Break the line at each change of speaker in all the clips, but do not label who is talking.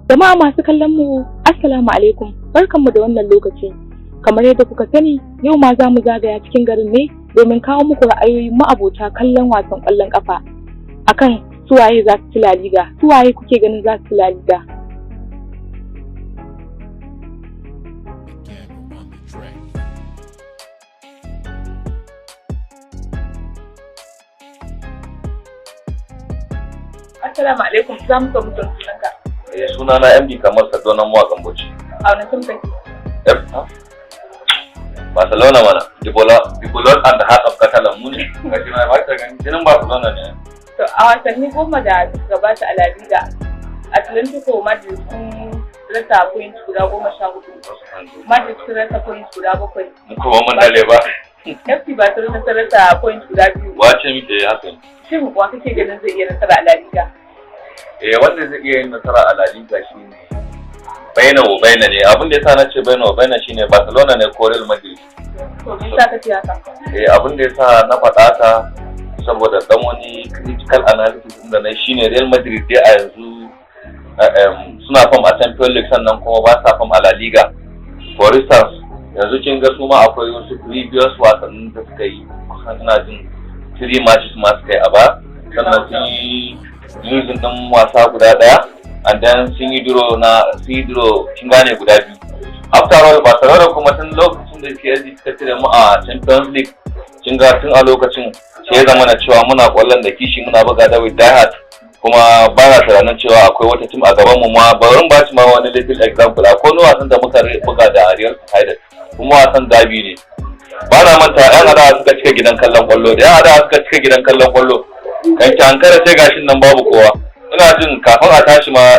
Jama'a masu kallon mu, Assalamu alaikum, barkanmu da wannan lokaci. Kamar yadda kuka sani, yau ma za mu zagaya cikin garin ne domin kawo muku ra'ayoyin ma'abota kallon wasan ƙwallon ƙafa akan suwaye za su ci La Liga, suwaye kuke ganin za su ci La Liga. Assalamu alaikum, za mu so mutum sunanka.
Suna na MD kamar Sardauna mawaƙan Bauchi.
A wani sun kake?
Barcelona mana, the blood and the heart of Catalan mu ne. Gashi ma ba ta gani, jinin Barcelona ne.
To a wasanni 10 da suka gabata a La Liga, Atlantico Madrid sun rasa point guda 14. Madrid sun rasa point guda 7.
Mu kuma mun dale ba.
FC Barcelona sun rasa point guda 2.
Wace muke haka?
Shin wa kake ganin zai iya nasara a La Liga?
Wanda zai iya yin nasara a La Liga shine baina wa baina ne. Abin da yasa na ce baina wa baina shine Barcelona ne ko Real Madrid.
To me yasa kace haka?
Abin da yasa na faɗa haka saboda dan wani critical analysis din da na shine Real Madrid dai a yanzu suna fam a Champions League, sannan kuma ba sa fam a La Liga. For instance, yanzu kin ga su ma akwai wasu previous wasannin da suka yi, kusan ina jin 3 matches ma suka yi a ba, sannan sun yi losing din wasa guda daya, and then sun yi draw na sun yi draw, kin gane, guda biyu. After all, Barcelona kuma tun lokacin da PSG suka cire mu a Champions League, kin ga tun a lokacin sai ya zama na cewa muna kwallon da kishi, muna buga da with die heart, kuma ba na tunanin cewa akwai wata team a gaban mu. Ma bari ba shi ma wani little example, akwai wani wasan da muka buga da Real Sociedad, kuma wasan derby ne, ba na manta yan adawa suka cika gidan kallon kwallo, da yan adawa suka cika gidan kallon kwallo, kan ki ankara sai gashin nan babu kowa. Ina jin kafin a tashi ma,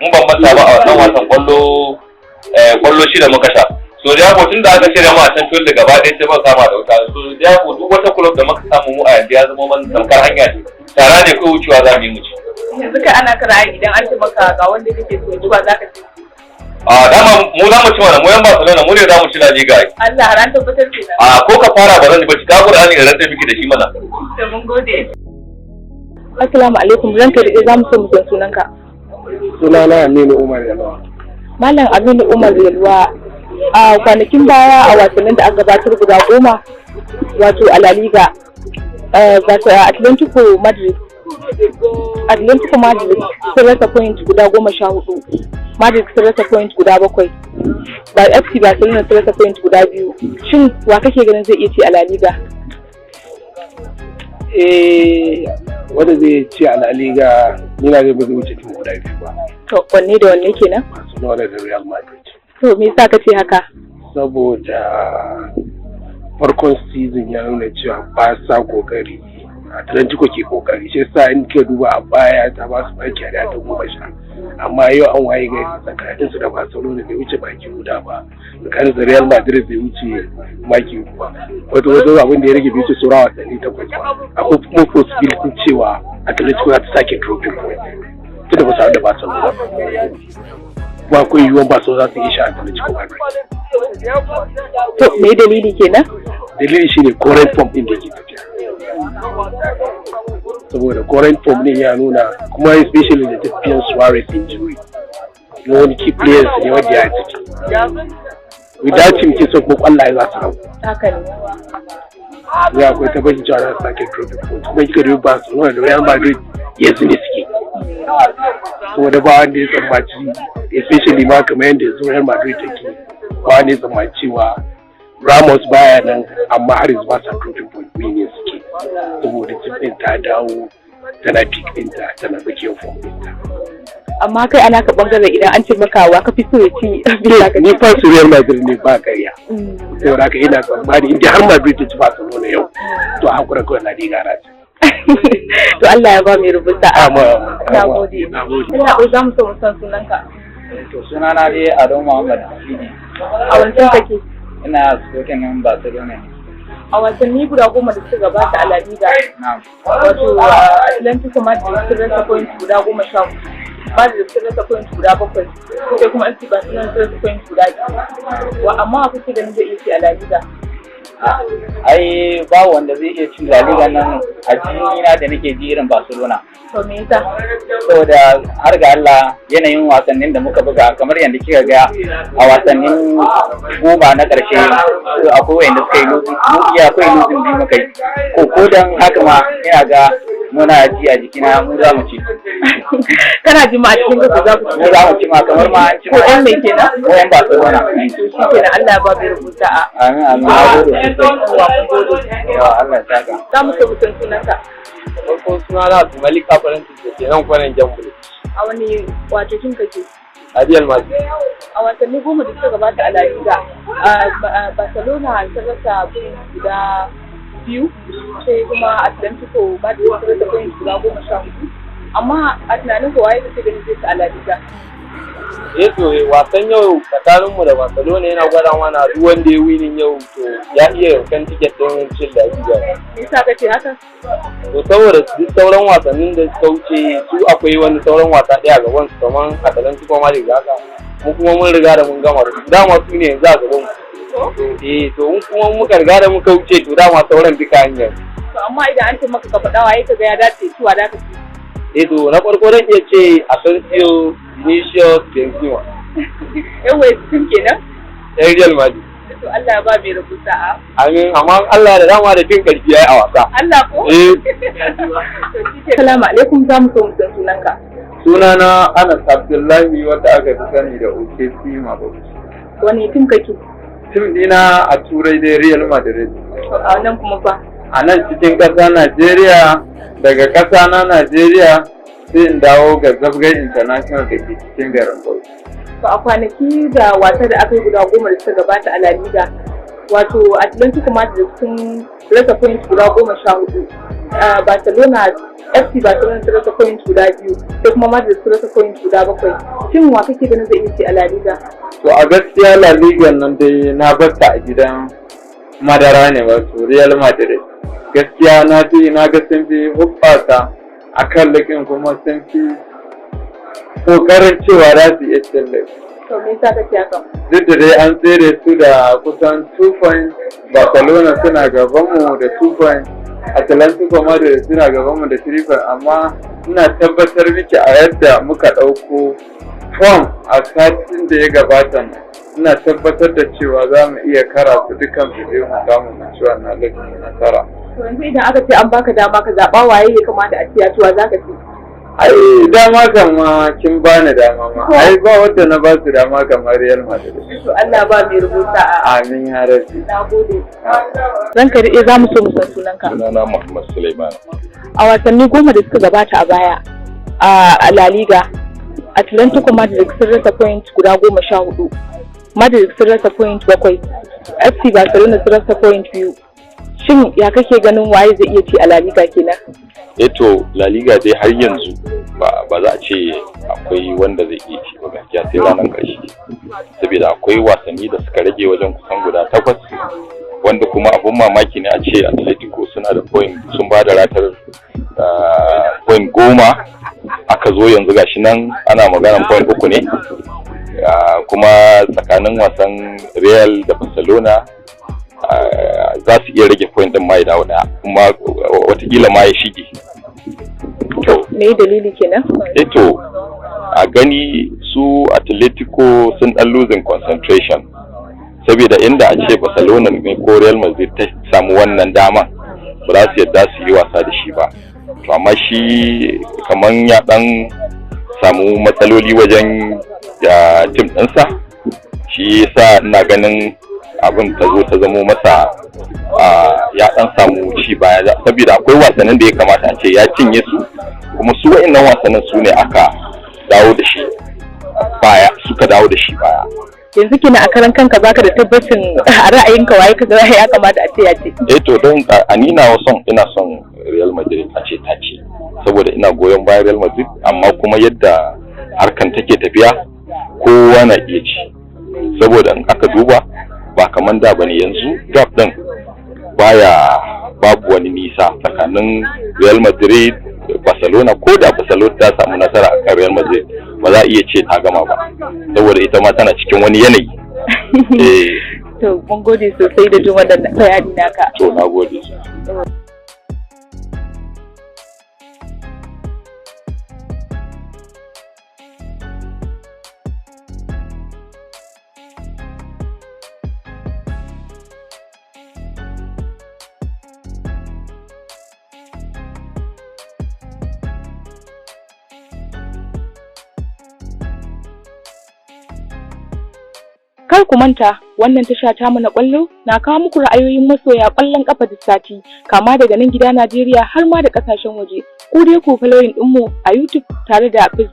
in ban manta ba, a wannan wasan kwallo 6 muka sha. So da tun da aka cire mu a Champions League gaba ɗaya sai muka kama da wuta. So da duk wata club da muka samu mu a yanzu ya zama mana tamkar hanya ce, tara ne ko wucewa za mu yi mu ci.
Yanzu kai ana kara idan an ce maka ga wanda kake so ci, ba za ka ci?
A dama mu za mu ci mana, mu yan Barcelona mu ne za mu ci La Liga ai.
Allah, har an tabbatar kenan.
A ko ka fara ba zan ji ba, ka Qur'ani da rantsa miki da shi mana.
To mun gode. Assalamu alaikum, ranka da za mu so mu san sunanka.
Sunana Aminu Umar Yalwa.
Malam Aminu Umar Yalwa, a kwanakin baya a wasannin da aka gabatar guda 10, wato a La Liga, wato a Atlantico Madrid sun rasa point guda 14, Madrid sun rasa point guda 7, ba FC Barcelona sun rasa point guda 2. Shin wa kake ganin zai iya ci a La Liga?
Wanda zai ci a La Liga, ni na ba zai wuce team guda biyu ba.
To wanne da wanne kenan?
Barcelona da Real Madrid.
To me yasa ka ce haka?
Saboda farkon season ya nuna cewa ba sa kokari, Atlantico ke kokari, shi yasa in ke duba a baya ta ba su maki a ta 10, amma yau an waye gari tsakanin su da Barcelona bai wuce maki guda ba, tsakanin su Real Madrid bai wuce maki ba. Wato abin da ya rage bai wuce saura wasanni 8 ba. Akwai kuma possibility cewa Atletico za ta sake dropping point tunda ba su da Barcelona ba, akwai yiwuwan Barcelona za su iya sha Atletico Madrid.
To me dalili kenan?
Dalili shine current form din da ke tafiya, saboda current form din ya nuna, kuma especially da tafiyan Suarez injury na wani key players ne wanda ya tafi, without him kin san kuma kwallaye za su ragu.
Haka ne.
Ya akwai tabbacin cewa za su sake dropping point, kuma kika dubi Barcelona da Real Madrid yanzu ne suke, saboda ba wanda ya tsammaci, especially ma kamar yadda yanzu Real Madrid take, ba wanda ya tsammaci cewa Ramos baya nan, amma har yanzu ba sa dropping point, winning suke, saboda team din ta dawo tana peak ɗinta, tana tsakiyar form ɗinta.
Amma kai ana ka bangaren, idan an ce maka wa ka fi so ya ci, bisa ka
Ni fa su Real Madrid ne ba ƙarya, saboda haka ina tsammani in dai har Madrid ta ci Barcelona yau, to hakura kawai La Liga na ce.
To Allah ya ba mai rubuta.
Amma
Na gode.
Na gode.
Ina ko za mu so mu san sunanka.
To sunana dai Ado Muhammad Sidi.
A wancan kake?
Ina supporting ɗin Barcelona ne.
A wasanni guda 10 da suka gabata a La Liga, wato Atlantico Madrid sun rasa point guda 14, Madrid sun rasa point guda 7, sai kuma FC Barcelona sun rasa point guda 2. Wa amma a kuke ganin zai iya ci a La Liga?
Ai ba wanda zai iya cin La Liga nan a jini na da nake ji irin Barcelona.
To me yasa?
Saboda har ga Allah, yanayin wasannin da muka buga, kamar yadda kika ga a wasannin 10 na ƙarshe, akwai wayanda suka yi losing, mu iya akwai losing biyu muka yi. Ko dan haka ma ina ga muna ji a jikina mu za mu ci.
Kana ji ma a cikin ka za ku ci?
Mu za mu ci ma, kamar ma an ci
Ko
ma.
ɗan mai kenan?
Ko yan Barcelona.
To shi kenan, Allah ya ba mai rubuta a.
Amin amin, na gode sosai.
Yawwa, mun gode.
Yawa, Allah ya saka.
Za mu so mu san sunanka.
Farko suna na Abdulmalik Apprentice da ke nan kwanan Jambule.
A wani wato team kake?
A Real Madrid.
A wasanni 10 da suka gabata a La Liga, a Barcelona ta rasa point guda biyu, sai kuma Atletico Madrid ta rasa point guda 14. Amma a tunanin ka, waye kake ganin zai ci a La Liga?
Eh to, wasan yau tsakaninmu da Barcelona yana gwada mana duk wanda ya winning yau to ya iya yankan ticket ɗin cin La Liga.
Me yasa kace haka?
To saboda duk sauran wasannin da suka wuce su, akwai wani sauran wasa ɗaya a gaban su kamar Atletico Madrid haka. Mu kuma mun riga da mun gama da su. Dama su ne yanzu a gaban mu. Eh to, in kuma muka riga da muka wuce, to dama sauran duka hanyar.
To amma idan an ce maka ka faɗa waye ka ga ya dace ciwa da ka ci?
Eh to, na farko zan iya ce Asensio, Vinicius, Benzema.
Yawa sun kenan?
Yan Real Madrid.
To Allah ya ba mai rubuta a.
Amin, amma Allah da dama da jin karfi yayi a wasa.
Allah ko?
Eh.
To shi ke. Salamu alaikum, za mu so mu san sunanka.
Sunana Anas Abdullahi, wanda aka fi sani da OKC Mabauchi.
Wani team kake?
Team dina a Turai dai Real Madrid.
To a nan kuma fa?
A nan cikin ƙasa Najeriya, daga ƙasa na Najeriya sai in dawo ga Zabgai International da ke cikin garin Bauchi.
To a kwanaki da wasa da aka yi guda 10 da suka gabata a La Liga, wato Atlantico Madrid sun rasa point guda 14. Barcelona, FC Barcelona sun rasa point guda biyu, sai kuma Madrid sun rasa point guda bakwai. Shin wa kake ganin zai iya ci a La Liga?
To a gaskiya La Liga nan dai na barta a gidan madara ne, wato Real Madrid. Gaskiya na fi na ga sun fi hubbasa a kan likin, kuma sun fi ƙoƙarin cewa za su iya cin league.
To me yasa kake haka?
Duk da dai an tsere su da kusan 2 points, Barcelona suna gabanmu da 2 points, Atlantico Madrid suna gabanmu da 3 points, amma ina tabbatar miki a yadda muka ɗauko form a satin da ya gabata nan, ina tabbatar da cewa za mu iya kara su dukan su biyu mu samu mu ci wannan league nasara.
To yanzu idan aka ce an baka dama ka zaɓa waye ya kamata a ci ya ciwa za ka ci?
Ai dama kan ma kin bani dama ma, ai ba wanda na ba su dama kamar Real Madrid.
To Allah ba mai rubuta a.
Amin ya rabbi.
Na gode. Ranka daɗe, za mu so mu san sunanka.
Sunana Muhammad Suleiman.
A wasanni 10 da suka gabata a baya a La Liga, Atlantico Madrid sun rasa point guda 14. Madrid sun rasa point bakwai. FC Barcelona sun rasa point biyu. Shin ya kake ganin waye zai iya ci a La Liga kenan?
Eto, La Liga dai har yanzu ba za a ce akwai wanda zai iya ci ba gaskiya sai ranar ƙarshe. Saboda akwai wasanni da suka rage wajen kusan guda takwas, wanda kuma abun mamaki ne a ce Atletico suna da point, sun ba da ratar point 10, aka zo yanzu gashi nan ana maganan point uku ne. Kuma tsakanin wasan Real da Barcelona za su iya rage point din ma ya dawo ɗaya, kuma watakila ma ya shige. To
Me dalili kenan?
Eto, a gani su Atletico sun dan losing concentration, saboda inda a ce Barcelona ne ko Real Madrid ta samu wannan dama, ba za su yadda su yi wasa da shi ba. To amma shi kaman ya dan samu matsaloli wajen da team ɗinsa, shi yasa ina ganin abin ta zo ta zamo masa ya dan samu ci baya, saboda akwai wasannin da ya kamata a ce ya cinye su, kuma su wa'annan wasannin su ne aka dawo da shi baya, suka dawo da shi baya.
Yanzu kenan a karan kanka baka da tabbacin a ra'ayinka waye ka ga ya kamata a ce ya ci?
Eh to, don a ni nawa son, ina son Real Madrid a ce ta ci, saboda ina goyon bayan Real Madrid, amma kuma yadda harkan take tafiya kowa na iya ci, saboda in aka duba ba kaman da bane, yanzu gap din baya, babu wani nisa tsakanin Real Madrid da Barcelona. Ko da Barcelona ta samu nasara akan Real Madrid, ba za a iya ce ta gama ba, saboda ita ma tana cikin wani yanayi. Eh.
To, mun gode sosai da jin wannan bayani naka.
To, na gode.
Kar ku manta, wannan tasha ta na ƙwallo na kawo muku ra'ayoyin masoya ƙwallon ƙafa duk sati, kama daga nan gida Najeriya har ma da ƙasashen waje. Ku dai ku following ɗinmu a YouTube tare da Facebook.